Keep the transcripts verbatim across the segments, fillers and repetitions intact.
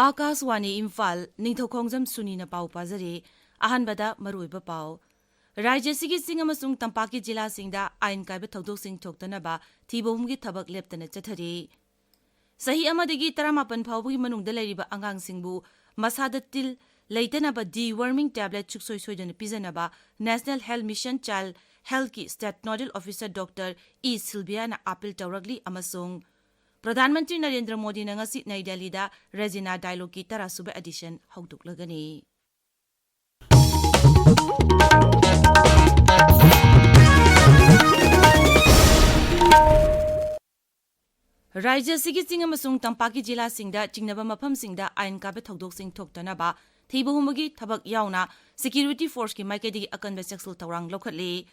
ꯑꯥꯀꯥꯁꯋꯥꯅꯤ ꯏꯝꯐꯥꯜ, ꯅꯤꯡꯊꯧꯈꯣꯡꯖꯝ ꯁꯨꯅꯤꯅ ꯄꯥꯎ ꯄꯥꯖꯔꯤ꯫ ꯑꯍꯥꯟꯕꯗ ꯃꯔꯨꯑꯣꯏꯕ ꯄꯥꯎ꯫ ꯔꯥꯖ꯭ꯌ ꯑꯁꯤꯒꯤ ꯆꯤꯡ ꯑꯃꯁꯨꯡ ꯇꯝꯄꯥꯛꯀꯤ ꯖꯤꯂꯥꯁꯤꯡꯗ ꯑꯥꯏꯟ ꯀꯥꯏꯕ ꯊꯧꯗꯣꯛꯁꯤꯡ ꯊꯣꯛꯇꯅꯕ ꯊꯤꯕ ꯍꯨꯝꯒꯤ ꯊꯕꯛ ꯂꯦꯞꯇꯅ ꯆꯠꯊꯔꯤ꯫ ꯆꯍꯤ ꯑꯃꯗꯒꯤ ꯇꯔꯥꯃꯥꯄꯟ ꯐꯥꯎꯕꯒꯤ ꯃꯅꯨꯡꯗ ꯂꯩꯔꯤꯕ ꯑꯉꯥꯡꯁꯤꯡꯕꯨ ꯃꯁꯥꯗ ꯇꯤꯜ ꯂꯩꯇꯅꯕ deworming tablet ꯁꯨꯡꯁꯣꯏ ꯁꯣꯏꯗꯅ ꯄꯤꯖꯅꯕ National Health Mission Child Healthꯀꯤ State Nodal Officer Doctor E ꯁꯤꯜꯕꯤꯌꯥꯅ appeal ꯇꯧꯔꯛꯂꯤ ꯑꯃꯁꯨꯡ ꯄ꯭ꯔꯙꯥꯟ ꯃꯟꯇ꯭ꯔꯤ ꯅꯔꯦꯟꯗ꯭ꯔ ꯃꯣꯗꯤꯅ ꯉꯁꯤ ꯅꯩ ꯗꯦꯜꯂꯤꯗ ꯔꯦꯖꯤꯅꯥ ꯗꯥꯏꯂꯣꯒꯀꯤ ꯇꯔꯥꯁꯨꯕ edition ꯍꯧꯗꯣꯛꯂꯒꯅꯤ꯫ ꯔꯥꯖ꯭ꯌ ꯑꯁꯤꯒꯤ ꯆꯤꯡ ꯑꯃꯁꯨꯡ ꯇꯝꯄꯥꯛꯀꯤ ꯖꯤꯂꯥꯁꯤꯡꯗ ꯆꯤꯡꯅꯕ ꯃꯐꯝꯁꯤꯡꯗ ꯑꯥꯏꯟ ꯀꯥꯏꯕ ꯊꯧꯗꯣꯛꯁꯤꯡ ꯊꯣꯛꯇꯅꯕ ꯊꯤꯕ ꯍꯨꯝꯕꯒꯤ ꯊꯕꯛ ꯌꯥꯎꯅ security forceꯀꯤ ꯃꯥꯏꯀꯩꯗꯒꯤ ꯑꯀꯟꯕ ꯆꯦꯛꯁꯤꯜ ꯊꯧꯔꯥꯡ ꯂꯧꯈꯠꯂꯤ꯫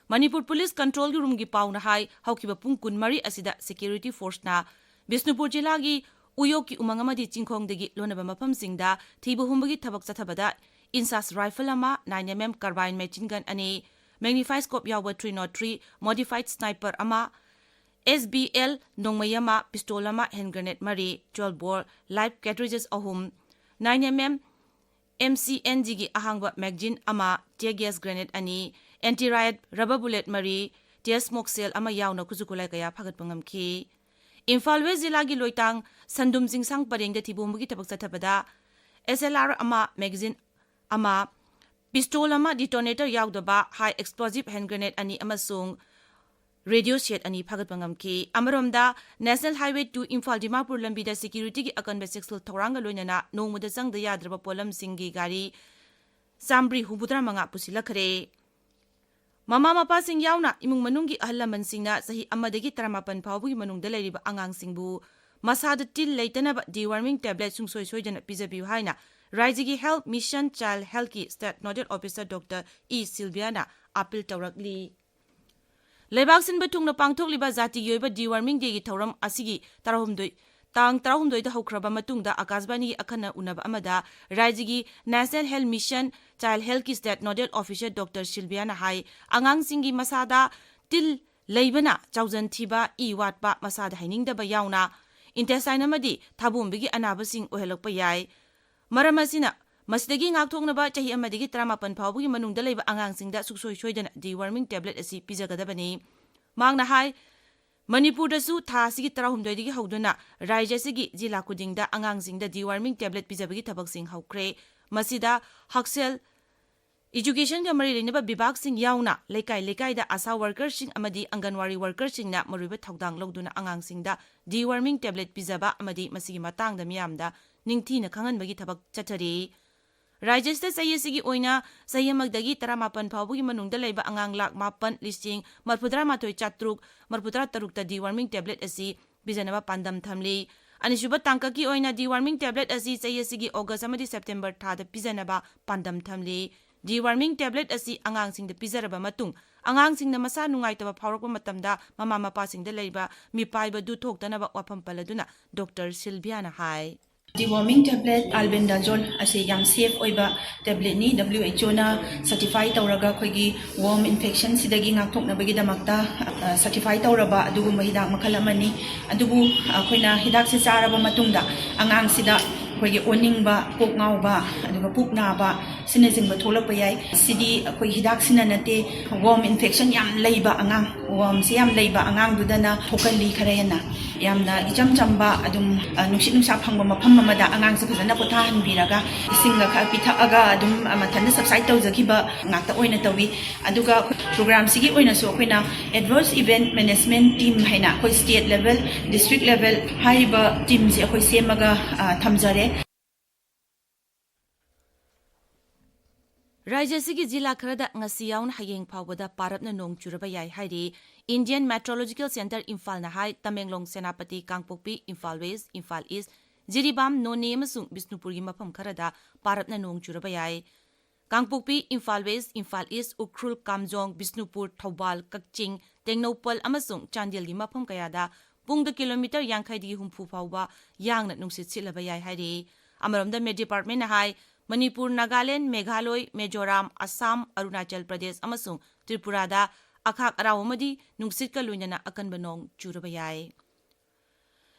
ꯃꯅꯤꯄꯨꯔ Police Control Roomꯒꯤ ꯄꯥꯎꯅ ꯍꯥꯏ, ꯍꯧꯈꯤꯕ ꯄꯨꯡ ꯀꯨꯟꯃꯔꯤ ꯑꯁꯤꯗ security forceꯅ ꯕꯤꯁꯅꯨꯄꯨꯔ ꯖꯤꯂꯥꯒꯤ ꯎꯌꯣꯛꯀꯤ ꯎꯃꯪ ꯑꯃꯗꯤ ꯆꯤꯡꯈꯣꯡꯗꯒꯤ ꯂꯣꯟꯅꯕ ꯃꯐꯝꯁꯤꯡꯗ ꯊꯤꯕ ꯍꯨꯝꯕꯒꯤ ꯊꯕꯛ ꯆꯠꯊꯕꯗ INSAS rifle ꯑꯃ, nine MM carbine machine gun ꯑꯅꯤ, magnify scope ꯌꯥꯎꯕ three nought three modified sniper ꯑꯃ, SBL ꯅꯣꯡꯃꯩ ꯑꯃ, pistol ꯑꯃ, hand grenade ꯃꯔꯤ, twelve bore live cartridges ꯑꯍꯨꯝ, nine MM MCNGꯒꯤ ꯑꯍꯥꯡꯕ magazine ꯑꯃ, tear gas grenade ꯑꯅꯤ, anti riot rubber bullet ꯃꯔꯤ, tear smoke shell ꯑꯃ ꯌꯥꯎꯅ ꯈꯨꯠꯁꯨ ꯈꯨꯠꯂꯥꯏ ꯀꯌꯥ ꯐꯥꯒꯠꯄ ꯉꯝꯈꯤ꯫ ꯏꯝꯐꯥꯜ West ꯖꯤꯂꯥꯒꯤ ꯂꯣꯏꯇꯥꯡ ꯁꯟꯗꯨꯝ ꯆꯤꯡꯁꯥꯡ ꯄꯔꯦꯡꯗ ꯊꯤꯕ ꯍꯨꯝꯕꯒꯤ ꯊꯕꯛ ꯆꯠꯊꯕꯗ SLR ꯑꯃ, magazine ꯑꯃ, pistol ꯑꯃ, detonator ꯌꯥꯎꯗꯕ high explosive hand grenade ꯑꯅꯤ ꯑꯃꯁꯨꯡ radio set ꯑꯅꯤ ꯐꯥꯒꯠꯄ ꯉꯝꯈꯤ꯫ ꯑꯃꯔꯣꯝꯗ, National Highway two Imphal Dimapur ꯂꯝꯕꯤꯗ securityꯒꯤ ꯑꯀꯟꯕ ꯆꯦꯛꯁꯤꯜ ꯊꯧꯔꯥꯡꯒ ꯂꯣꯏꯅꯅ ꯅꯣꯡꯃꯗ ꯆꯪꯗ ꯌꯥꯗ꯭ꯔꯕ ꯄꯣꯠꯂꯝꯁꯤꯡꯒꯤ ꯒꯥꯔꯤ ꯆꯥꯃꯔꯤ ꯍꯨꯝꯐꯨꯇꯔꯥ ꯃꯉꯥ ꯄꯨꯁꯤꯜꯂꯛꯈ꯭ꯔꯦ꯫ ꯃꯃꯥ ꯃꯄꯥꯁꯤꯡ ꯌꯥꯎꯅ ꯏꯃꯨꯡ ꯃꯅꯨꯡꯒꯤ ꯑꯍꯜ ꯂꯃꯟꯁꯤꯡꯅ ꯆꯍꯤ ꯑꯃꯗꯒꯤ ꯇꯔꯥꯃꯥꯄꯟ ꯐꯥꯎꯕꯒꯤ ꯃꯅꯨꯡꯗ ꯂꯩꯔꯤꯕ ꯑꯉꯥꯡꯁꯤꯡꯕꯨ ꯃꯁꯥꯗ ꯇꯤꯜ ꯂꯩꯇꯅꯕ deworming tablet ꯁꯨꯡꯁꯣꯏ ꯁꯣꯏꯗꯅ ꯄꯤꯖꯕꯤꯌꯨ ꯍꯥꯏꯅ ꯔꯥꯖ꯭ꯌꯒꯤ Health Mission Child Healthꯀꯤ State Nodal Officer Doctor E ꯁꯤꯜꯕꯤꯌꯥꯅ appeal ꯇꯧꯔꯛꯂꯤ꯫ ꯂꯩꯕꯥꯛ ꯁꯤꯟꯕ ꯊꯨꯡꯅ ꯄꯥꯡꯊꯣꯛꯂꯤꯕ ꯖꯥꯇꯤꯒꯤ ꯑꯣꯏꯕ deworming dayꯒꯤ ꯊꯧꯔꯝ ꯑꯁꯤꯒꯤ ꯇꯔꯥꯍꯨꯝꯗꯣꯏ, ꯇꯥꯡ ꯇꯔꯥꯍꯨꯝꯗꯣꯏꯗ ꯍꯧꯈ꯭ꯔꯕ ꯃꯇꯨꯡꯗ ꯑꯥꯀꯥꯁꯕꯥꯅꯤꯒꯤ ꯑꯈꯟꯅ ꯎꯅꯕ ꯑꯃꯗ ꯔꯥꯖ꯭ꯌꯒꯤ National Health Mission Child Healthꯀꯤ State Nodal Officer Doctor ꯁꯤꯜꯕꯤꯌꯥꯅ ꯍꯥꯏ, ꯑꯉꯥꯡꯁꯤꯡꯒꯤ ꯃꯁꯥꯗ ꯇꯤꯜ ꯂꯩꯕꯅ ꯆꯥꯎꯖꯟ ꯊꯤꯕ, ꯏ ꯋꯥꯠꯄ, ꯃꯁꯥꯗ ꯍꯩꯅꯤꯡꯗꯕ ꯌꯥꯎꯅ intestine ꯑꯃꯗꯤ ꯊꯥꯕꯣꯝꯕꯒꯤ ꯑꯅꯥꯕꯁꯤꯡ ꯑꯣꯏꯍꯜꯂꯛꯄ ꯌꯥꯏ꯫ ꯃꯔꯝ ꯑꯁꯤꯅ, ꯃꯁꯤꯗꯒꯤ ꯉꯥꯛꯊꯣꯛꯅꯕ ꯆꯍꯤ ꯑꯃꯗꯒꯤ ꯇꯔꯥꯃꯥꯄꯟ ꯐꯥꯎꯕꯒꯤ ꯃꯅꯨꯡꯗ ꯂꯩꯕ ꯑꯉꯥꯡꯁꯤꯡꯗ ꯁꯨꯡꯁꯣꯏ ꯁꯣꯏꯗꯅ deworming tablet ꯑꯁꯤ ꯄꯤꯖꯒꯗꯕꯅꯤ꯫ ꯃꯍꯥꯛꯅ ꯍꯥꯏ, ꯃꯅꯤꯄꯨꯔꯗꯁꯨ ꯊꯥ ꯑꯁꯤꯒꯤ ꯇꯔꯥꯍꯨꯝꯗꯣꯏꯗꯒꯤ ꯍꯧꯗꯨꯅ ꯔꯥꯖ꯭ꯌ ꯑꯁꯤꯒꯤ ꯖꯤꯂꯥ ꯈꯨꯗꯤꯡꯗ ꯑꯉꯥꯡꯁꯤꯡꯗ deworming tablet ꯄꯤꯖꯕꯒꯤ ꯊꯕꯛꯁꯤꯡ ꯍꯧꯈ꯭ꯔꯦ꯫ ꯃꯁꯤꯗ ꯍꯛꯁꯦꯜ, educationꯒ ꯃꯔꯤ ꯂꯩꯅꯕ ꯕꯤꯚꯥꯒꯁꯤꯡ ꯌꯥꯎꯅ ꯂꯩꯀꯥꯏ ꯂꯩꯀꯥꯏꯗ ꯑꯁꯥ workerꯁꯤꯡ ꯑꯃꯗꯤ ꯑꯪꯒꯟꯋꯥꯔꯤ workerꯁꯤꯡꯅ ꯃꯔꯨꯑꯣꯏꯕ ꯊꯧꯗꯥꯡ ꯂꯧꯗꯨꯅ ꯑꯉꯥꯡꯁꯤꯡꯗ deworming tablet ꯄꯤꯖꯕ ꯑꯃꯗꯤ ꯃꯁꯤꯒꯤ ꯃꯇꯥꯡꯗ ꯃꯤꯌꯥꯝꯗ ꯅꯤꯡꯊꯤꯅ ꯈꯪꯍꯟꯕꯒꯤ ꯊꯕꯛ ꯆꯠꯊꯔꯤ꯫ ꯔꯥꯖ꯭ꯌ ꯑꯁꯤꯗ ꯆꯍꯤ ꯑꯁꯤꯒꯤ ꯑꯣꯏꯅ ꯆꯍꯤ ꯑꯃꯗꯒꯤ ꯇꯔꯥꯃꯥꯄꯟ ꯐꯥꯎꯕꯒꯤ ꯃꯅꯨꯡꯗ ꯂꯩꯕ ꯑꯉꯥꯡ ꯂꯥꯈ ꯃꯥꯄꯟ ꯂꯤꯁꯤꯡ ꯃꯔꯤꯐꯨꯇꯔꯥ ꯃꯥꯊꯣꯏ ꯆꯥꯇ꯭ꯔꯨꯛ ꯃꯔꯤꯐꯨꯇꯔꯥ ꯇꯔꯨꯛꯇ deworming tablet ꯑꯁꯤ ꯄꯤꯖꯅꯕ ꯄꯥꯟꯗꯝ ꯊꯝꯂꯤ꯫ ꯑꯅꯤꯁꯨꯕ ꯇꯥꯡꯀꯛꯀꯤ ꯑꯣꯏꯅ deworming tablet ꯑꯁꯤ ꯆꯍꯤ ꯑꯁꯤꯒꯤ August ꯑꯃꯗꯤ September ꯊꯥꯗ ꯄꯤꯖꯅꯕ ꯄꯥꯟꯗꯝ ꯊꯝꯂꯤ꯫ Deworming tablet ꯑꯁꯤ ꯑꯉꯥꯡꯁꯤꯡꯗ ꯄꯤꯖꯔꯕ ꯃꯇꯨꯡ, ꯑꯉꯥꯡꯁꯤꯡꯅ ꯃꯁꯥ ꯅꯨꯡꯉꯥꯏꯇꯕ ꯐꯥꯎꯔꯛꯄ ꯃꯇꯝꯗ ꯃꯃꯥ ꯃꯄꯥꯁꯤꯡꯗ ꯂꯩꯕ ꯃꯤꯄꯥꯏꯕꯗꯨ ꯊꯣꯛꯇꯅꯕ ꯋꯥꯐꯝ ꯄꯜꯂꯗꯨꯅ ꯗꯣꯛꯇꯔ ꯁꯤꯜꯚꯤꯌꯥꯅ ꯍꯥꯏ꯫ Deworming tablet albendazole ꯑꯁꯤ ꯌꯥꯝ safe ꯑꯣꯏꯕ tabletꯅꯤ꯫ W H Oꯅ certify ꯇꯧꯔꯒ ꯑꯩꯈꯣꯏꯒꯤ worm infectionꯁꯤꯗꯒꯤ ꯉꯥꯛꯊꯣꯛꯅꯕꯒꯤꯗꯃꯛꯇ, ꯑ, certify ꯇꯧꯔꯕ ꯑꯗꯨꯒꯨꯝꯕ ꯍꯤꯗꯥꯛ ꯃꯈꯜ ꯑꯃꯅꯤ꯫ ꯑꯗꯨꯕꯨ ꯑꯩꯈꯣꯏꯅ ꯍꯤꯗꯥꯛꯁꯦ ꯆꯥꯔꯕ ꯃꯇꯨꯡꯗ ꯑꯉꯥꯡꯁꯤꯗ ꯑꯩꯈꯣꯏꯒꯤ ꯑꯣꯅꯤꯡꯕ, ꯀꯣꯛ ꯉꯥꯎꯕ, ꯑꯗꯨꯒ ꯄꯨꯛ ꯅꯥꯕ, ꯁꯤꯅꯆꯤꯡꯕ ꯊꯣꯛꯂꯛꯄ ꯌꯥꯏ꯫ ꯁꯤꯗꯤ ꯑꯩꯈꯣꯏ ꯍꯤꯗꯥꯛꯁꯤꯅ ꯅꯠꯇꯦ, worm infection ꯌꯥꯝ ꯂꯩꯕ ꯑꯉꯥꯡ, wormꯁꯦ ꯌꯥꯝ ꯂꯩꯕ ꯑꯉꯥꯡꯗꯨꯗꯅ ꯊꯣꯛꯀꯜꯂꯤ ꯈꯔ ꯍꯦꯟꯅ꯫ ꯌꯥꯝꯅ ꯏꯆꯝ ꯆꯝꯕ, ꯑꯗꯨꯝ, ꯑ, ꯅꯨꯡꯁꯤꯠ ꯅꯨꯡꯁꯥ ꯐꯪꯕ ꯃꯐꯝ ꯑꯃꯗ ꯑꯉꯥꯡꯁꯦ ꯐꯖꯅ ꯄꯣꯊꯥꯍꯟꯕꯤꯔꯒ, ꯏꯁꯤꯡꯒ ꯈꯔ ꯄꯤꯊꯛꯑꯒ ꯑꯗꯨꯝ, ꯑ, ꯃꯊꯟꯇ subside ꯇꯧꯖꯈꯤꯕ ꯉꯥꯛꯇ ꯑꯣꯏꯅ ꯇꯧꯏ꯫ ꯑꯗꯨꯒ ꯑꯩꯈꯣꯏ programꯁꯤꯒꯤ ꯑꯣꯏꯅꯁꯨ ꯑꯩꯈꯣꯏꯅ adverse event management team ꯍꯥꯏꯅ ꯑꯩꯈꯣꯏ state level, district level ꯍꯥꯏꯔꯤꯕ teamꯁꯦ ꯑꯩꯈꯣꯏ ꯁꯦꯝꯃꯒ, ꯑ, ꯊꯝꯖꯔꯦ꯫ ꯔꯥꯖ꯭ꯌ ꯑꯁꯤꯒꯤ ꯖꯤꯂꯥ ꯈꯔꯗ ꯉꯁꯤ ꯌꯥꯎꯅ ꯍꯌꯦꯡ ꯐꯥꯎꯕꯗ ꯄꯥꯔꯞꯅ ꯅꯣꯡ ꯆꯨꯔꯕ ꯌꯥꯏ ꯍꯥꯏꯔꯤ꯫ Indian Meteorological Centre ꯏꯝꯐꯥꯜꯅ ꯍꯥꯏ, ꯇꯃꯦꯡꯂꯣꯡ, ꯁꯦꯅꯥꯄꯇꯤ, ꯀꯥꯡꯄꯣꯛꯄꯤ, ꯏꯝꯐꯥꯜ West, ꯏꯝꯐꯥꯜ East, ꯖꯤꯔꯤꯕꯥꯝ, ꯅꯣꯅꯦ ꯑꯃꯁꯨꯡ ꯕꯤꯁꯅꯨꯄꯨꯔꯒꯤ ꯃꯐꯝ ꯈꯔꯗ ꯄꯥꯔꯞꯅ ꯅꯣꯡ ꯆꯨꯔꯕ ꯌꯥꯏ꯫ ꯀꯥꯡꯄꯣꯛꯄꯤ, ꯏꯝꯐꯥꯜ West, ꯏꯝꯐꯥꯜ East, ꯎꯈ꯭ꯔꯨꯜ, ꯀꯥꯝꯖꯣꯡ, ꯕꯤꯁꯅꯨꯄꯨꯔ, ꯊꯧꯕꯥꯜ, ꯀꯛꯆꯤꯡ, ꯇꯦꯡꯅꯧꯄꯜ ꯑꯃꯁꯨꯡ ꯆꯥꯟꯗꯦꯜꯒꯤ ꯃꯐꯝ ꯀꯌꯥꯗ ꯄꯨꯡꯗ kilometre ꯌꯥꯡꯈꯩꯗꯒꯤ ꯍꯨꯝꯐꯨ ꯐꯥꯎꯕ ꯌꯥꯡꯅ ꯅꯨꯡꯁꯤꯠ ꯁꯤꯠꯂꯕ ꯌꯥꯏ ꯍꯥꯏꯔꯤ꯫ ꯑꯃꯔꯣꯝꯗ Met Departmentꯅ ꯍꯥꯏ, ꯃꯅꯤꯄꯨꯔ, ꯅꯥꯒꯥꯂꯦꯟ, ꯃꯦꯘꯥꯂꯣꯏ, ꯃꯤꯖꯣꯔꯥꯝ, ꯑꯁꯥꯝ, ꯑꯔꯨꯅꯥꯆꯜ ꯄ꯭ꯔꯗꯦꯁ ꯑꯃꯁꯨꯡ ꯇ꯭ꯔꯤꯄꯨꯔꯥꯗ ꯑꯈꯥꯛ ꯑꯔꯥꯎ ꯑꯃꯗꯤ ꯅꯨꯡꯁꯤꯠꯀ ꯂꯣꯏꯅꯅ ꯑꯀꯟꯕ ꯅꯣꯡ ꯆꯨꯔꯕ ꯌꯥꯏ꯫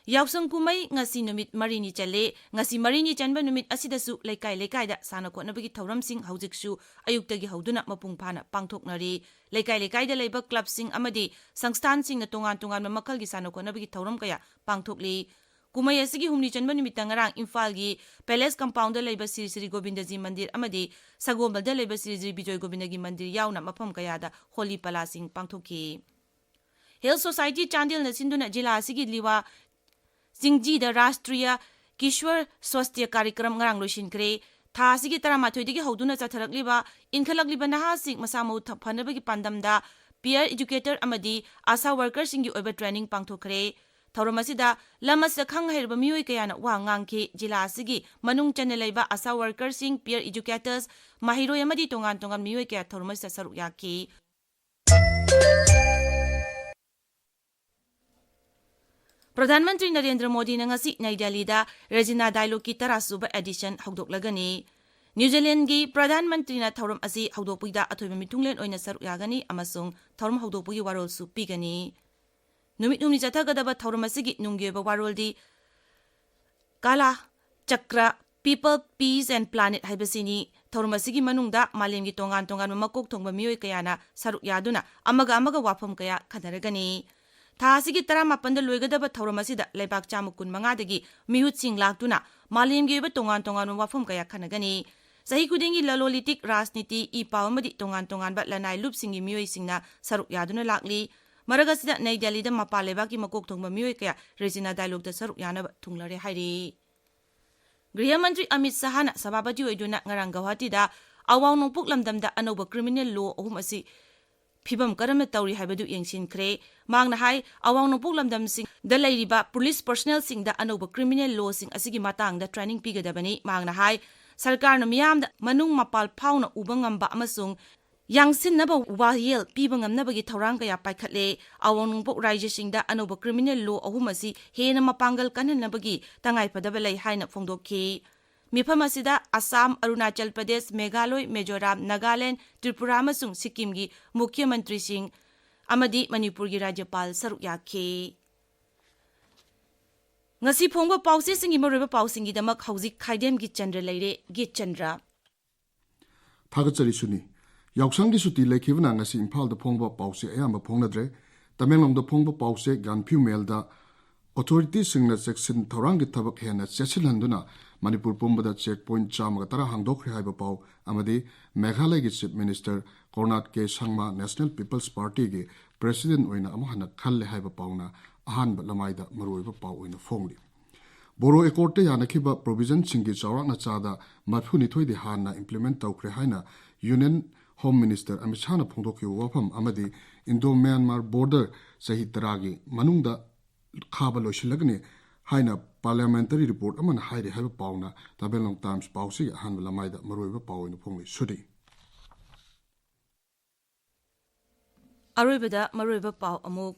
ꯌꯥꯎꯁꯪ ꯀꯨꯝꯍꯩ ꯉꯁꯤ ꯅꯨꯃꯤꯠ ꯃꯔꯤꯅꯤ ꯆꯜꯂꯦ꯫ ꯉꯁꯤ ꯃꯔꯤꯅꯤ ꯆꯟꯕ ꯅꯨꯃꯤꯠ ꯑꯁꯤꯗꯁꯨ ꯂꯩꯀꯥꯏ ꯂꯩꯀꯥꯏꯗ ꯁꯥꯟꯅ ꯈꯣꯠꯅꯕꯒꯤ ꯊꯧꯔꯝꯁꯤꯡ ꯍꯧꯖꯤꯛꯁꯨ ꯑꯌꯨꯛꯇꯒꯤ ꯍꯧꯗꯨꯅ ꯃꯄꯨꯡ ꯐꯥꯅ ꯄꯥꯡꯊꯣꯛꯅꯔꯤ꯫ ꯂꯩꯀꯥꯏ ꯂꯩꯀꯥꯏꯗ ꯂꯩꯕ ꯀ꯭ꯂꯕꯁꯤꯡ ꯑꯃꯗꯤ ꯁꯪꯁꯊꯥꯟꯁꯤꯡꯅ ꯇꯣꯉꯥꯟ ꯇꯣꯉꯥꯟꯕ ꯃꯈꯜꯒꯤ ꯁꯥꯟꯅ ꯈꯣꯠꯅꯕꯒꯤ ꯊꯧꯔꯝ ꯀꯌꯥ ꯄꯥꯡꯊꯣꯛꯂꯤ꯫ ꯀꯨꯝꯍꯩ ꯑꯁꯤꯒꯤ ꯍꯨꯝꯅꯤ ꯆꯟꯕ ꯅꯨꯃꯤꯠꯇ ꯉꯔꯥꯡ ꯏꯝꯐꯥꯜꯒꯤ ꯄꯦꯂꯦꯁ ꯀꯝꯄꯥꯎꯟꯗ ꯂꯩꯕ ꯁ꯭ꯔꯤ ꯁ꯭ꯔꯤ ꯒꯣꯕꯤꯟꯗꯖꯤ ꯃꯟꯗꯤꯔ ꯑꯃꯗꯤ ꯁꯒꯣꯜꯕꯟꯗ ꯂꯩꯕ ꯁ꯭ꯔꯤ ꯁ꯭ꯔꯤ ꯕꯤꯖꯣꯏ ꯒꯣꯕꯤꯟꯗꯒꯤ ꯃꯟꯗꯤꯔ ꯌꯥꯎꯅ ꯃꯐꯝ ꯀꯌꯥꯗ ꯍꯣꯂꯤ ꯄꯂꯥꯁꯤꯡ ꯄꯥꯡꯊꯣꯛꯈꯤ꯫ ꯍꯤꯜ ꯁꯣꯁꯥꯏꯇꯤ ꯆꯥꯟꯗꯦꯜꯅ ꯁꯤꯟꯗꯨꯅ ꯖꯤꯂꯥ ꯑꯁꯤꯒꯤ ꯂꯤꯋꯥ ꯆꯤꯡꯖꯤꯗ ꯔꯥꯁꯇ꯭ꯔꯤꯌ ꯀꯤꯁ꯭ꯋꯔ ꯁ꯭ꯋꯥꯁꯊ꯭ꯌ ꯀꯥꯔꯤꯀ꯭ꯔꯝ ꯉꯔꯥꯡ ꯂꯣꯏꯁꯤꯟꯈ꯭ꯔꯦ꯫ ꯊꯥ ꯑꯁꯤꯒꯤ ꯇꯔꯥꯃꯥꯊꯣꯏꯗꯒꯤ ꯍꯧꯗꯨꯅ ꯆꯠꯊꯔꯛꯂꯤꯕ ꯏꯟꯈꯠꯂꯛꯂꯤꯕ ꯅꯍꯥꯁꯤꯡ ꯃꯁꯥ ꯃꯎ ꯊ-, ꯐꯅꯕꯒꯤ ꯄꯥꯟꯗꯝꯗ peer educator ꯑꯃꯗꯤ ꯑꯥꯁꯥ ꯋꯥꯔꯀꯔꯁꯤꯡꯒꯤ ꯑꯣꯏꯕ ꯇ꯭ꯔꯦꯅꯤꯡ ꯄꯥꯡꯊꯣꯛꯈ꯭ꯔꯦ꯫ ꯊꯧꯔꯝ ꯑꯁꯤꯗ ꯂꯝ ꯑꯁꯤꯗ ꯈꯪ ꯍꯩꯔꯕ ꯃꯤꯑꯣꯏ ꯀꯌꯥꯅ ꯋꯥ ꯉꯥꯡꯈꯤ꯫ ꯖꯤꯂꯥ ꯑꯁꯤꯒꯤ ꯃꯅꯨꯡ ꯆꯟꯅ ꯂꯩꯕ ꯑꯥꯁꯥ ꯋꯥꯔꯀꯔꯁꯤꯡ, peer educators, ꯃꯍꯩꯔꯣꯏ ꯑꯃꯗꯤ ꯇꯣꯉꯥꯟ ꯇꯣꯉꯥꯟꯕ ꯃꯤꯑꯣꯏ ꯀꯌꯥ ꯊꯧꯔꯝ ꯑꯁꯤꯗ ꯁꯔꯨꯛ ꯌꯥꯈꯤ꯫ ꯄ꯭ꯔꯙꯥꯟ ꯃꯟꯇ꯭ꯔꯤ ꯅꯔꯦꯟꯗ꯭ꯔ ꯃꯣꯗꯤꯅ ꯉꯁꯤ ꯅꯩ ꯗꯦꯜꯂꯤꯗ ꯔꯦꯖꯤꯅꯥ ꯗꯥꯏꯂꯣꯒꯀꯤ ꯇꯔꯥ ꯁꯨꯕ ꯑꯦꯗꯤꯁꯟ ꯍꯧꯗꯣꯛꯂꯒꯅꯤ꯫ ꯅ꯭ꯌꯨ ꯖꯤꯂꯦꯟꯗꯒꯤ ꯄ꯭ꯔꯙꯥꯟ ꯃꯟꯇ꯭ꯔꯤꯅ ꯊꯧꯔꯝ ꯑꯁꯤ ꯍꯧꯗꯣꯛꯄꯒꯤꯗ ꯑꯊꯣꯏꯕ ꯃꯤꯊꯨꯡꯂꯦꯟ ꯑꯣꯏꯅ ꯁꯔꯨꯛ ꯌꯥꯒꯅꯤ ꯑꯃꯁꯨꯡ ꯊꯧꯔꯝ ꯍꯧꯗꯣꯛꯄꯒꯤ ꯋꯥꯔꯣꯜꯁꯨ ꯄꯤꯒꯅꯤ꯫ ꯅꯨꯃꯤꯠ ꯍꯨꯝꯅꯤ ꯆꯠꯊꯒꯗꯕ ꯊꯧꯔꯝ ꯑꯁꯤꯒꯤ ꯅꯨꯡꯒꯤ ꯑꯣꯏꯕ ꯋꯥꯔꯣꯜꯗꯤ ꯀꯥꯂꯥ ꯆꯀ꯭ꯔ, People, Peace and Planet ꯍꯥꯏꯕꯁꯤꯅꯤ꯫ ꯊꯧꯔꯝ ꯑꯁꯤꯒꯤ ꯃꯅꯨꯡꯗ ꯃꯥꯂꯦꯝꯒꯤ ꯇꯣꯉꯥꯟ ꯇꯣꯉꯥꯟꯕ ꯃꯀꯣꯛ ꯊꯣꯡꯕ ꯃꯤꯑꯣꯏ ꯀꯌꯥꯅ ꯁꯔꯨꯛ ꯌꯥꯗꯨꯅ ꯑꯃꯒ ꯑꯃꯒ ꯋꯥꯐꯝ ꯀꯌꯥ ꯈꯟꯅꯔꯒꯅꯤ꯫ ꯊꯥ ꯑꯁꯤꯒꯤ ꯇꯔꯥꯃꯥꯄꯟꯗ ꯂꯣꯏꯒꯗꯕ ꯊꯧꯔꯝ ꯑꯁꯤꯗ ꯂꯩꯕꯥꯛ ꯆꯥꯝꯃ ꯀꯨꯟꯃꯉꯥꯗꯒꯤ ꯃꯤꯍꯨꯠꯁꯤꯡ ꯂꯥꯛꯇꯨꯅ ꯃꯥꯂꯦꯝꯒꯤ ꯑꯣꯏꯕ ꯇꯣꯉꯥꯟ ꯇꯣꯉꯥꯟꯕ ꯋꯥꯐꯝ ꯀꯌꯥ ꯈꯟꯅꯒꯅꯤ꯫ ꯆꯍꯤ ꯈꯨꯗꯤꯡꯒꯤ ꯂꯂꯣꯟ ꯏꯇꯤꯛ, ꯔꯥꯖꯅꯤꯇꯤ, ꯏ ꯄꯥꯎ ꯑꯃꯗꯤ ꯇꯣꯉꯥꯟ ꯇꯣꯉꯥꯟꯕ ꯂꯅꯥꯏ ꯂꯨꯞꯁꯤꯡꯒꯤ ꯃꯤꯑꯣꯏꯁꯤꯡꯅ ꯁꯔꯨꯛ ꯌꯥꯗꯨꯅ ꯂꯥꯛꯂꯤ꯫ ꯃꯔꯛ ꯑꯁꯤꯗ ꯅꯩ ꯗꯦꯜꯂꯤꯗ ꯃꯄꯥꯟ ꯂꯩꯕꯥꯛꯀꯤ ꯃꯀꯣꯛ ꯊꯣꯡꯕ ꯃꯤꯑꯣꯏ ꯀꯌꯥ ꯔꯦꯖꯤꯅꯥ ꯗꯥꯏꯂꯣꯒꯇ ꯁꯔꯨꯛ ꯌꯥꯅꯕ ꯊꯨꯡꯂꯔꯦ ꯍꯥꯏꯔꯤ꯫ ꯒ꯭ꯔꯤꯍ ꯃꯟꯇ꯭ꯔꯤ ꯑꯃꯤꯠ ꯁꯍꯥꯅ ꯁꯚꯥꯄꯇꯤ ꯑꯣꯏꯗꯨꯅ ꯉꯔꯥꯡ ꯒꯧꯍꯥꯇꯤꯗ ꯑꯋꯥꯡ ꯅꯣꯡꯄꯣꯛ ꯂꯝꯗꯝꯗ ꯑꯅꯧꯕ criminal law ꯑꯍꯨꯝ ꯑꯁꯤ ꯐꯤꯕꯝ ꯀꯔꯝꯅ ꯇꯧꯔꯤ ꯍꯥꯏꯕꯗꯨ ꯌꯦꯡꯁꯤꯟꯈ꯭ꯔꯦ꯫ ꯃꯍꯥꯛꯅ ꯍꯥꯏ, ꯑꯋꯥꯡ ꯅꯣꯡꯄꯣꯛ ꯂꯝꯗꯝꯁꯤꯡꯗ ꯂꯩꯔꯤꯕ police personnelꯁꯤꯡꯗ ꯑꯅꯧꯕ criminal lawꯁꯤꯡ ꯑꯁꯤꯒꯤ ꯃꯇꯥꯡꯗ training ꯄꯤꯒꯗꯕꯅꯤ꯫ ꯃꯍꯥꯛꯅ ꯍꯥꯏ, ꯁꯔꯀꯥꯔꯅ ꯃꯤꯌꯥꯝꯗ ꯃꯅꯨꯡ ꯃꯄꯥꯜ ꯐꯥꯎꯅ ꯎꯕ ꯉꯝꯕ ꯑꯃꯁꯨꯡ ꯌꯥꯡꯁꯤꯟꯅꯕ ꯋꯥꯌꯦꯜ ꯄꯤꯕ ꯉꯝꯅꯕꯒꯤ ꯊꯧꯔꯥꯡ ꯀꯌꯥ ꯄꯥꯏꯈꯠꯂꯦ꯫ ꯑꯋꯥꯡ ꯅꯣꯡꯄꯣꯛ ꯔꯥꯖ꯭ꯌꯁꯤꯡꯗ ꯑꯅꯧꯕ criminal law ꯑꯍꯨꯝ ꯑꯁꯤ ꯍꯦꯟꯅ ꯃꯄꯥꯡꯒꯜ ꯀꯟꯍꯟꯅꯕꯒꯤ ꯇꯉꯥꯏꯐꯗꯕ ꯂꯩ ꯍꯥꯏꯅ ꯐꯣꯡꯗꯣꯛꯈꯤ꯫ ꯃꯤꯐꯝ ꯑꯁꯤꯗ ꯑꯁꯥꯝ, ꯑꯔꯨꯅꯥꯆꯜ ꯄ꯭ꯔꯗꯦꯁ, ꯃꯦꯘꯥꯂꯣꯏ, ꯃꯤꯖꯣꯔꯥꯝ, ꯅꯥꯒꯥꯂꯦꯟ, ꯇ꯭ꯔꯤꯄꯨꯔꯥ ꯑꯃꯁꯨꯡ ꯁꯤꯛꯀꯤꯝꯒꯤ ꯃꯨꯈ꯭ꯌ ꯃꯟꯇ꯭ꯔꯤꯁꯤꯡ ꯑꯃꯗꯤ ꯃꯅꯤꯄꯨꯔꯒꯤ ꯔꯥꯖ꯭ꯌꯄꯥꯜ ꯁꯔꯨꯛ ꯌꯥꯈꯤ꯫ ꯉꯁꯤ ꯐꯣꯡꯕ ꯄꯥꯎꯆꯦꯁꯤꯡꯒꯤ ꯃꯔꯨꯑꯣꯏꯕ ꯄꯥꯎꯁꯤꯡꯒꯤꯗꯃꯛ ꯍꯧꯖꯤꯛ ꯈꯥꯏꯗꯦꯝꯒꯤ ꯆꯟꯗ꯭ꯔ ꯂꯩꯔꯦ꯫ ꯒꯤꯠ ꯆꯟꯗ꯭ꯔ꯫ ꯊꯥꯒꯠꯆꯔꯤ ꯁꯨꯅꯤ꯫ ꯌꯥꯎꯁꯪꯒꯤ ꯁꯨꯇꯤ ꯂꯩꯈꯤꯕꯅ ꯉꯁꯤ ꯏꯝꯐꯥꯜꯗ ꯐꯣꯡꯕ ꯄꯥꯎꯆꯦ ꯑꯌꯥꯝꯕ ꯐꯣꯡꯅꯗ꯭ꯔꯦ꯫ ꯇꯃꯦꯡꯂꯣꯡꯗ ꯐꯣꯡꯕ ꯄꯥꯎꯆꯦ ꯒꯥꯟꯐ꯭ꯌꯨ ꯃꯦꯜꯗ ꯑꯣꯊꯣꯔꯤꯇꯤꯁꯤꯡꯅ ꯆꯦꯛꯁꯤꯟ ꯊꯧꯔꯥꯡꯒꯤ ꯊꯕꯛ ꯍꯦꯟꯅ ꯆꯦꯠꯁꯤꯜꯍꯟꯗꯨꯅ ꯃꯅꯤꯄꯨꯔ ꯄꯨꯝꯕꯗ ꯆꯦꯛ ꯄꯣꯏꯟꯠ ꯆꯥꯝꯃꯒ ꯇꯔꯥ ꯍꯥꯡꯗꯣꯛꯈ꯭ꯔꯦ ꯍꯥꯏꯕ ꯄꯥꯎ ꯑꯃꯗꯤ ꯃꯦꯘꯥꯂꯌꯒꯤ ꯆꯤꯐ ꯃꯤꯅꯤꯁꯇꯔ ꯀꯣꯔꯅꯥꯠ ꯀꯦ ꯁꯪꯃꯥ ꯅꯦꯁꯅꯦꯜ ꯄꯤꯄꯜꯁ ꯄꯥꯔꯇꯤꯒꯤ ꯄ꯭ꯔꯦꯁꯤꯗꯦꯟꯠ ꯑꯣꯏꯅ ꯑꯃꯨꯛ ꯍꯟꯅ ꯈꯜꯂꯦ ꯍꯥꯏꯕ ꯄꯥꯎꯅ ꯑꯍꯥꯟꯕ ꯂꯃꯥꯏꯗ ꯃꯔꯨꯑꯣꯏꯕ ꯄꯥꯎ ꯑꯣꯏꯅ ꯐꯣꯡꯂꯤ꯫ ꯕꯣꯔꯣ ꯑꯦꯀꯣꯔꯗꯇ ꯌꯥꯅꯈꯤꯕ ꯄ꯭ꯔꯣꯚꯤꯖꯟꯁꯤꯡꯒꯤ ꯆꯥꯎꯔꯥꯛꯅ ꯆꯥꯗ ꯃꯔꯤꯐꯨꯅꯤꯊꯣꯏꯗꯤ ꯍꯥꯟꯅ ꯏꯝꯄ꯭ꯂꯤꯃꯦꯟꯠ ꯇꯧꯈ꯭ꯔꯦ ꯍꯥꯏꯅ ꯌꯨꯅꯤꯌꯟ ꯍꯣꯝ ꯃꯤꯅꯤꯁꯇꯔ ꯑꯃꯤꯠ ꯁꯥꯍꯅ ꯐꯣꯡꯗꯣꯛꯈꯤꯕ ꯋꯥꯐꯝ ꯑꯃꯗꯤ ꯏꯟꯗꯣ ꯃ꯭ꯌꯥꯟꯃꯥꯔ ꯕꯣꯔꯗꯔ ꯆꯍꯤ ꯇꯔꯥꯒꯤ ꯃꯅꯨꯡꯗ ꯈꯥꯕ ꯂꯣꯏꯁꯤꯜꯂꯒꯅꯤ ꯍꯥꯏꯅ ꯄꯥꯔꯂꯤꯌꯥꯃꯦꯟꯇꯔꯤ ꯔꯤꯄꯣꯔꯠ ꯑꯃꯅ ꯍꯥꯏꯔꯤ ꯍꯥꯏꯕ ꯄꯥꯎꯅ ꯇꯃꯦꯡꯂꯣꯡ ꯇꯥꯏꯝꯁ ꯄꯥꯎꯆꯦꯒꯤ ꯑꯍꯥꯟꯕ ꯂꯃꯥꯏꯗ ꯃꯔꯨꯑꯣꯏꯕ ꯄꯥꯎ ꯑꯣꯏꯅ ꯐꯣꯡꯂꯤ꯫ ꯁꯨꯔꯤ꯫ ꯑꯔꯣꯏꯕꯗ ꯃꯔꯨꯑꯣꯏꯕ ꯄꯥꯎ ꯑꯃꯨꯛ꯫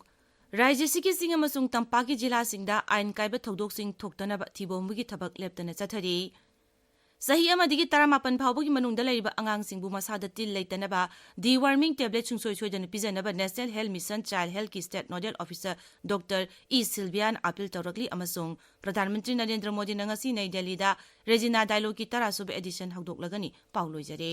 ꯔꯥꯖ꯭ꯌꯁꯤꯒꯤ ꯆꯤꯡ ꯑꯃꯁꯨꯡ ꯇꯝꯄꯥꯛꯀꯤ ꯖꯤꯂꯥꯁꯤꯡꯗ ꯑꯥꯏꯟ ꯀꯥꯏꯕ ꯊꯧꯗꯣꯛꯁꯤꯡ ꯊꯣꯛꯇꯅꯕ ꯊꯤꯕꯣꯡꯕꯒꯤ ꯊꯕꯛ ꯂꯦꯞꯇꯅ ꯆꯠꯊꯔꯤ꯫ ꯆꯍꯤ ꯑꯃꯗꯒꯤ ꯇꯔꯥꯃꯥꯄꯟ ꯐꯥꯎꯕꯒꯤ ꯃꯅꯨꯡꯗ ꯂꯩꯔꯤꯕ ꯑꯉꯥꯡꯁꯤꯡꯕꯨ ꯃꯁꯥꯗ ꯇꯤꯜ ꯂꯩꯇꯅꯕ ꯗꯤꯋꯥꯔꯃꯤꯡ ꯇꯦꯕ꯭ꯂꯦꯠ ꯁꯨꯡꯁꯣꯏ ꯁꯣꯏꯗꯅ ꯄꯤꯖꯅꯕ ꯅꯦꯁꯅꯦꯜ ꯍꯦꯜꯊ ꯃꯤꯁꯟ ꯆꯥꯏꯜꯗ ꯍꯦꯜꯊꯀꯤ state nodal officer doctor E ꯁꯤꯜꯚꯤꯌꯥꯅ ꯑꯄꯤꯜ ꯇꯧꯔꯛꯂꯤ ꯑꯃꯁꯨꯡ ꯄ꯭ꯔꯙꯥꯟ ꯃꯟꯇ꯭ꯔꯤ ꯅꯔꯦꯟꯗ꯭ꯔ ꯃꯣꯗꯤꯅ ꯉꯁꯤ ꯅꯩ ꯗꯦꯜꯂꯤꯗ ꯔꯦꯖꯤꯅꯥ ꯗꯥꯏꯂꯣꯒꯀꯤ ꯇꯔꯥꯁꯨꯕ ꯑꯦꯗꯤꯁꯟ ꯍꯧꯗꯣꯛꯂꯒꯅꯤ꯫ ꯄꯥꯎ ꯂꯣꯏꯖꯔꯦ꯫